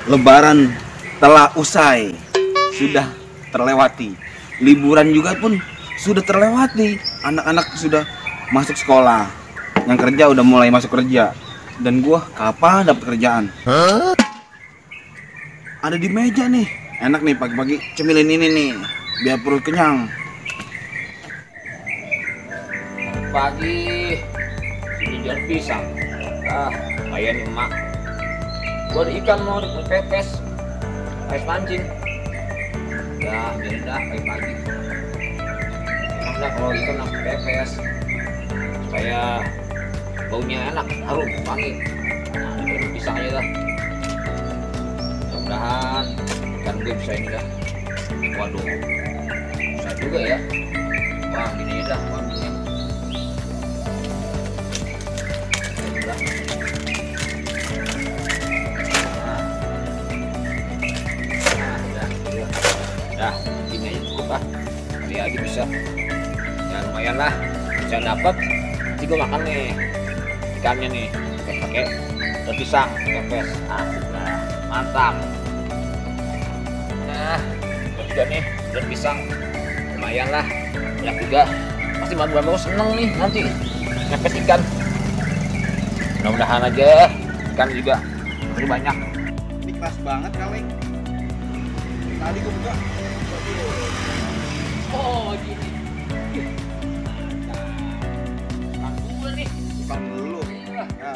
Lebaran telah usai, sudah terlewati. Liburan juga pun sudah terlewati. Anak-anak sudah masuk sekolah. Yang kerja udah mulai masuk kerja. Dan gua kapan dapat kerjaan? Ada di meja nih. Enak nih pagi-pagi cemilin ini nih, biar perut kenyang. Pagi ini jual pisang. Kayak nih emak. Buat ikan mau dipepes, pancing. Ya, biar dah pagi-pagi. Emang dah kalau ikan aku pepes supaya baunya enak, harum, wangi. Nah, ini pisang aja dah. Mudah-mudahan ikan gue bisa ini dah. Waduh, susah juga ya. Wah, gini aja dah wanginya. Dah, ini aja cukup lah. Kali aja bisa. Ya lumayan lah, bisa dapat. Nanti gue makan nih ikannya nih, pakai daun pisang, pepes. Udah mantap. Nah, juga nih daun pisang, lumayan lah. Banyak juga. Pasti baru seneng nih nanti pepes ikan. Mudah-mudahan aja ikan juga lebih banyak. Ini keras banget kaleng. Tadi gua buka. Oh, gini. Nah, gue nih. Bukan dulu. Iya. Ya.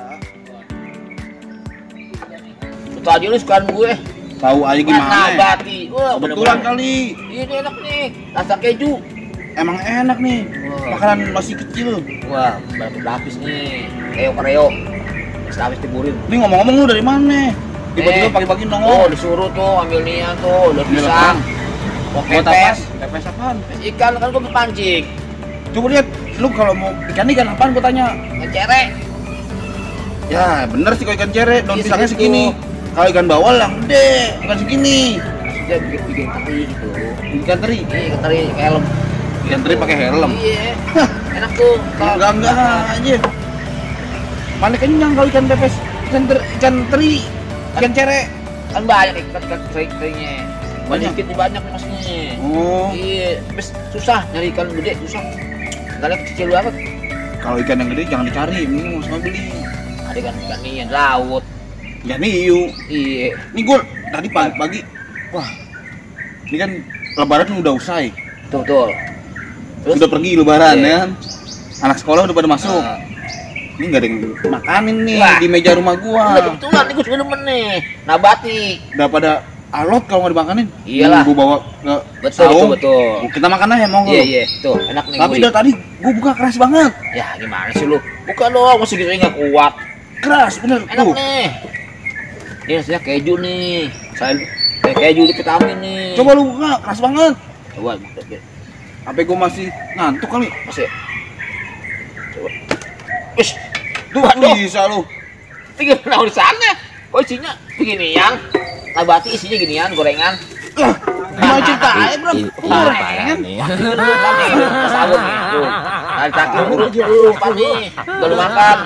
Itu aja lu sukaan gue. Tahu aja gimana? Nabati. Wah, Kebetulan kali. Ini enak nih. Rasa keju. Emang enak nih. Wah. Makanan masih kecil. Wah, berlapis nih. Kareo. Lapis tiburin. Ini ngomong-ngomong lu dari mana? Tiba-tiba pagi-pagi Oh, nongol. disuruh tuh ambil nian tuh, udah Ambil pisang. Mau Buat pepes. Pepes apaan? Pepes ikan kan gue berpancing. Coba lihat, lu kalau mau ikan apaan gua tanya. Ngecere. Ya, bener sih kalau ikan cere, daun Iya, pisangnya segitu. segini. Kalau ikan bawal yang gede, bukan segini. Maksudnya bikin teri gitu. Ikan teri. Iya, ikan teri kayak helm. Ikan teri pakai helm. Iya. Enak tuh. Enggak aja. Mana kenyang kalau ikan pepes, ikan teri, ikan cere. Kan banyak ikan terinya. Banyak? Banyak maksudnya. Oh, Iya, terus susah nyari ikan gede, susah. Ikannya kecil banget. kalau ikan yang gede jangan dicari, mending nggak usah beli. Ada ikan nih yang laut. Ya nih yuk. Iya. Nih gue tadi pagi-pagi, wah, ini kan Lebaran udah usai, Betul. Terus udah pergi Lebaran Iya. ya kan. Anak sekolah udah pada masuk. Nah, Ini nggak ada yang makanin nih Wah. di meja rumah Enggak, gua. kebetulan nih gue juga demen nih. Nabati. Udah pada alot kalau nggak dimakanin. Iyalah. Gua bawa ke Betul, saung. betul. Kita makan aja monggo. Iya, tuh enak nih. Tapi gurih. dari tadi gua buka keras banget. Ya gimana sih lu? Buka dong, masih gitu nggak kuat. Keras bener. Enak Tuh. nih. Ini rasanya keju nih. Saya kayak keju di vitamin nih. Coba lu buka, keras banget. Coba buka biar. Sampai gua masih ngantuk kali. Masih. Coba. Wis, Tuh, Waduh. bisa lu. tinggal tahu di sana. Kok isinya beginian? Nabati isinya ginian, gorengan. Lah, gimana ceritanya, Bro? Gorengan. Sahur nih. Tuh. Hari terakhir lupa nih. Baru makan.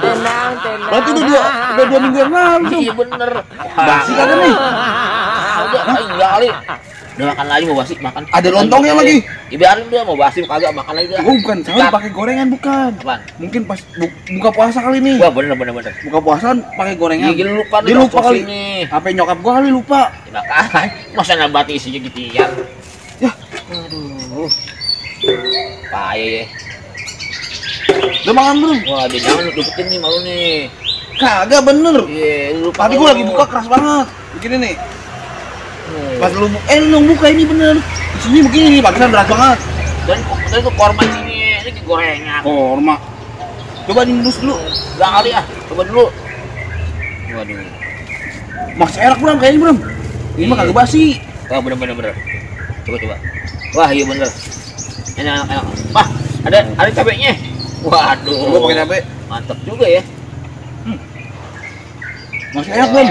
Berarti udah dua minggu yang lalu. Iya bener. Basi kagak nih? Udah, enggak kali. Udah makan lagi mau basi, makan. Ada lontongnya lagi. Ya biarin dia mau basi kagak makan lagi udah. Gua bukan salah pakai gorengan bukan. Apaan? Mungkin pas buka puasa kali nih. Wah bener. Buka puasa kan pakai gorengan. Iya, gila lupa Dia nih, lupa kali. ini. HP nyokap gua kali lupa. Ya makan. Masa nabati isinya gitian. Ya, Aduh. Payah ya. udah makan belum? Wah, dia jangan lu deketin nih malu nih. Kagak bener. Iya, lu lupa. Tadi gua lagi buka keras banget. Begini nih. Pas lu buka ini bener. Isinya begini nih, bagusan berat banget. Dan itu korma sini, ini gorengan. Korma. Coba diindus dulu. Enggak kali ah, coba dulu. Waduh. Masih enak Bram kayaknya Bram. Ini mah Iya. kagak basi. Wah, bener. Coba. Wah, iya bener. Enak. Wah, ada cabenya. Waduh. Gua pakai cabe. Mantap juga ya. Masih enak Bram.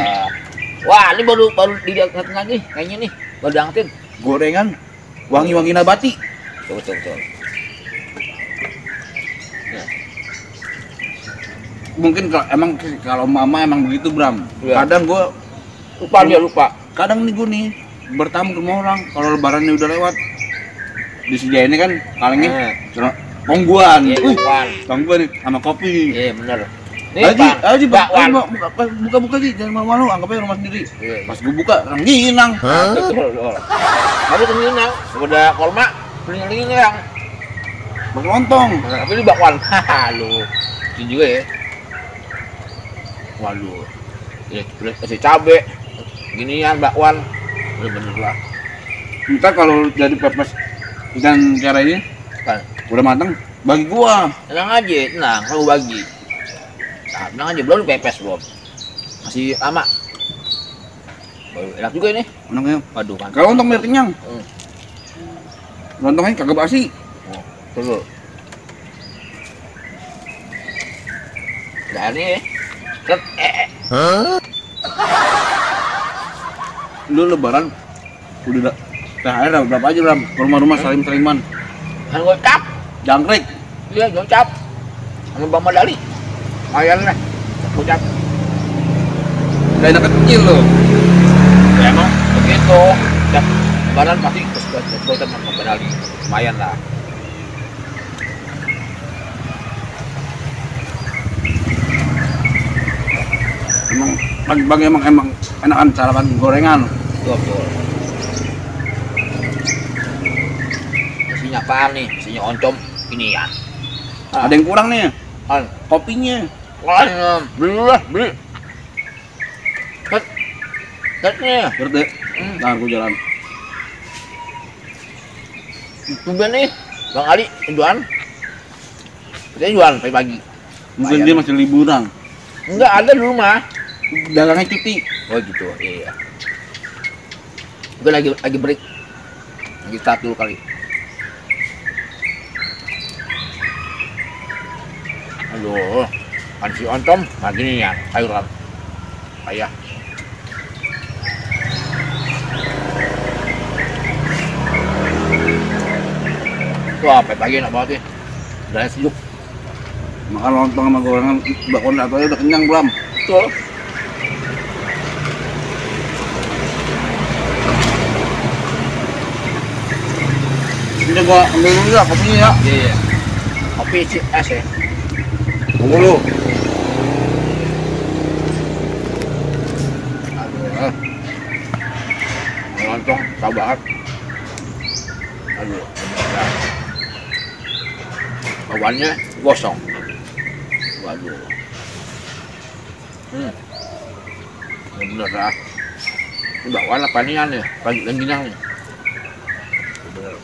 Wah, ini baru diangkatin lagi kayaknya nih. Baru diangkatin. Gorengan wangi-wangi nabati. Coba. Ya. Mungkin emang kalau mama emang begitu Bram. Iya. Kadang gua Lupa dia lupa. kadang nih gue nih bertamu ke rumah orang kalau lebarannya udah lewat disediainnya kan kalengnya tongguan. Iya, tongguan. Tongguan nih sama kopi. Iya, bener. Nih, Aji, Aji, bakwan. buka Ji, jangan malu-malu, anggap aja rumah sendiri. Iya. Pas gue buka, rengginang. Betul. Tapi rengginang, udah korma, rengginang. Pakai lontong. Tapi ini bakwan. Haha, lu. Itu juga ya. Waduh. Ini kasih cabe. Ginian bakwan. Bener lah. Ntar kalau jadi pepes ikan cara ini Kan. udah matang, bagi gua. Tenang aja, tenang, kamu bagi. Nah, tenang aja, belum pepes belum. Masih lama. Baru enak juga ini. Enaknya. Waduh, kan. Kalau lontong biar kenyang. Hmm. Lontongnya kagak basi. Oh, dulu. Udah nih. Set. Lu lebaran udah THR berapa aja Ram? Ke rumah-rumah salim-saliman. Kan gocap. Jangkrik. Iya, gocap. Sama Bang Madali. Lumayan lah. Gocap. Kayak anak kecil lo. Ya emang begitu. Setiap lebaran pasti gocap sama Bang Madali. Lumayan lah. Emang pagi-pagi emang enakan sarapan gorengan. Betul. Isinya apaan nih? Isinya oncom. Ini ya. Ada yang kurang nih, Kan. kopinya. Beli dulu lah, beli. Setnya. Berde. Nah, gue jalan. Tumben nih, Bang Ali, jualan. Katanya jualan pagi-pagi. Mungkin Lumayan. dia masih liburan. Enggak ada di rumah. Dagangnya cuti. Oh gitu, iya. Gue lagi break. Lagi start dulu kali. Aduh, kan si oncom, nah gini ya, sayuran. Ayah. Wah, pagi enak banget ya. Udah sejuk. Makan lontong sama gorengan bakwan atau udah kenyang belum? Betul. Ini gua ambil dulu ya kopinya ya. Iya. Kopi es ya. Tunggu dulu. Aduh. Lontong, tau banget. Aduh, bener. Bawaannya gosong. Waduh. Bener lah. Ini bawaan apa nih ya? Pagi rengginang nih. Bener.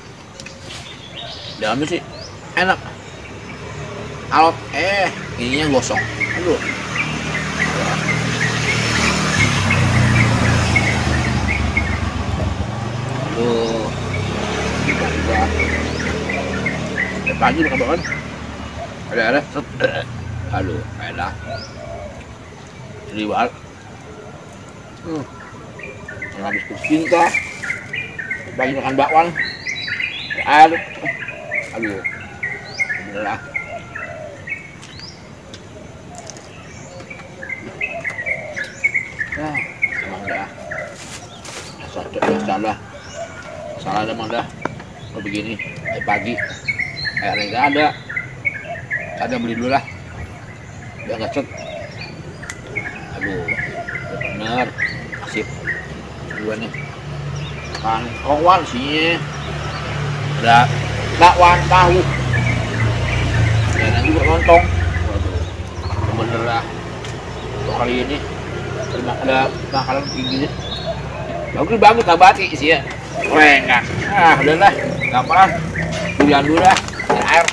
Dalamnya sih enak. Alot, ininya gosong. Aduh. Aduh. Tiba-tiba. Pagi makan bawaan. Ada. Set. Aduh, enak. Ini banget. Habis cinta. Pagi makan bakwan. Air. Aduh. Bener lah. Nah, emang dah. Salah. Salah emang dah. Kalau begini, pagi. Airnya nggak ada. Ada beli dulu lah. Biar nggak cet. Aduh, bener. Sip. Dua nih. Kan kawan sih. Ada bakwan tahu. Dan juga lontong. Waduh, bener lah. Untuk kali ini ada makanan kayak gini. Bagus kabati sih ya. Keren kan. Udah lah. Gampang. Hujan dulu lah. Air.